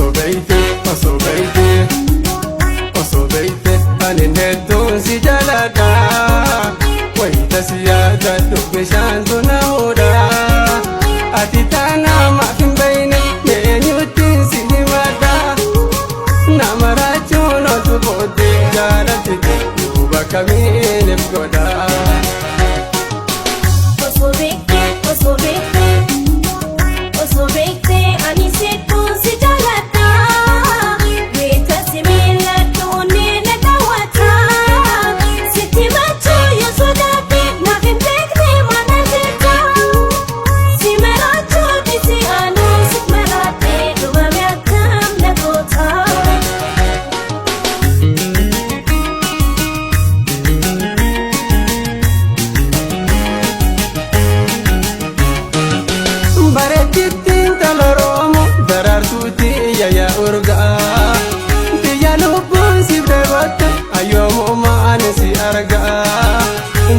Osoo beeyte, osoo beeyte, osoo beeyte, ani hedduun si jaaladha. Wayita si yaadadhu bishaantu na hudha. Ati taanaa maaf hin beeyne, eenyutti si himadha? Nama raachuun otu booddee jaalatti duuba kamiiniif godha. Osoo beektee, osoo beektee, osoo beektee, ani sedduun si jaaladha. Beekta si miiladhu onnee na daawwata. Sitti machuu yoo sodaadhe, naaf hin beekne maal jecha. Si maraachuu dhisi, anuu si maraadhe, dhumame akkam na goota. Bareechittiin tala Oromoo daraartuuti yayya urgaa. Biyya lubbuun siif dheebotte, ayyoomuma ani si argaa.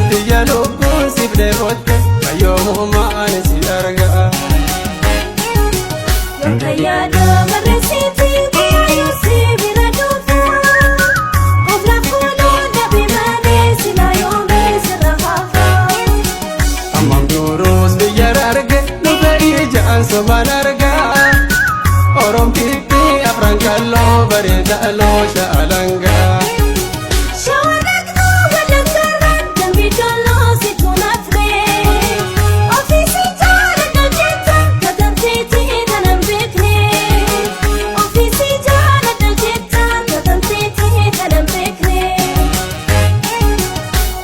Biyya lubbuun siif dheebotte, ayyoomuma ani si argaa. Bakka yaada barreessiti guyyaa si bira dhufa. Of laffuudhuu dhabe malee sila yoomii sirra hafa. Ammam duruus biyya arge dhufe ijaan sobaan argaa. Oromtiitti afran kalloo bareedaa loosha alangaa. Shawaa dhaqnaa walakkaarraan dambii dolloo si tuunafne. Ofiisi jaaladha jetta katanteetii kanan beekne. Ofiisi jaaladha jetta katanteetii kanan beekne.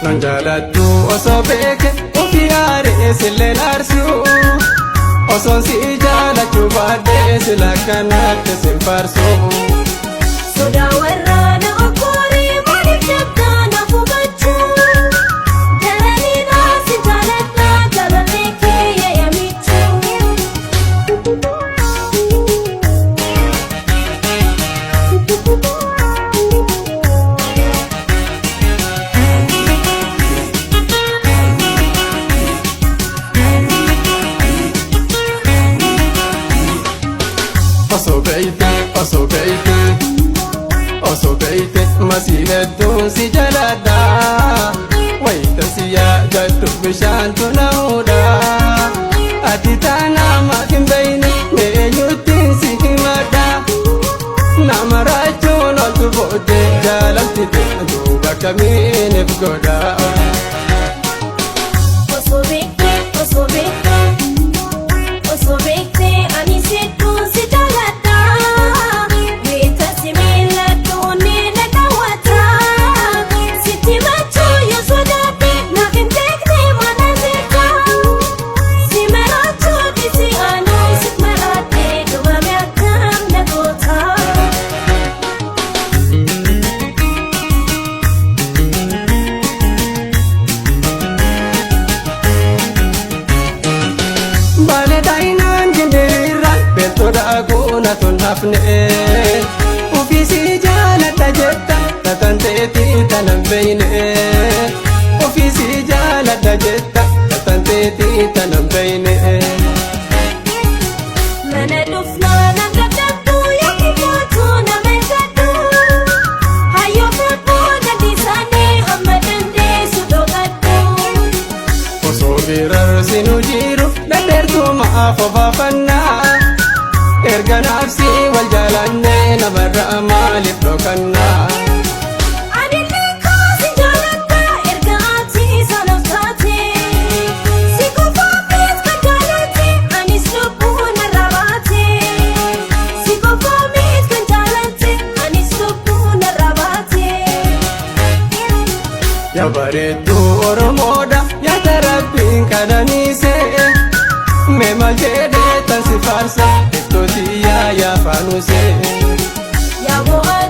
Nan jaalattu osoo beeke ofii aaree silleen aarsu. Osoon si jaalachuu baadhee sila kanaatti sin faarsu. Sodaa warraana okkooree maaliif dabdaa naaf hubachuu? Daranii naasi jaaladhaa jaalallee kee yaayamichuu. Osoo beeyte, osoo beeyte, osoo beeyte, masii hedduun si jaaladha. Wayita si yaadadhu bishaantu na hudha. Ati taanaa maaf hin beeyne, eenyutti si himadha? Nama raachuun oltu booddee jaalalti duuba kamiiniif godha. Osoo beektee, osoo beektee, osoo beektee, ani sedduun si jaaladha. Beekta si miiladhu onnee na daawwata. Sitti machuu yoo sodaadhe, naaf hin beekne maal jecha. Si maraachuu dhisi, anuu si maraadhe, dhumame akkam na goota. Baale daa'inaan jindiriirra beeltoodha kuuna tun hafne. Ofiisii jaaladha jetta tatanteetii tanan beeyne. Ofiisii jaaladha jetta tatanteetii tanan beeyne. Mana dhufnaa nan dadhabdu yookiin mootuu nama eeggadhu. Hayyoo fudhuu dandisaanii hamma dandeessu dhookadhu. Osoo birarsinu jiru dhadheertuma afoofafannaa. Erga naafsi wal jaalannee namarraa maaliif dhokannaa? Anillee kaasi jaaladha erga ati isaan ol taate. Si qofaafis kan jaalate, anis lubbuun narra baate. Si qofaafis kan jaalate, anis lubbuun narra baate. Yaa bareedduu Oromoodha, yaa rabbiin qananiise. Mee maal jedhee tan si faarsa, iftootii yaa yaa faanuse. Yaa bo'aa.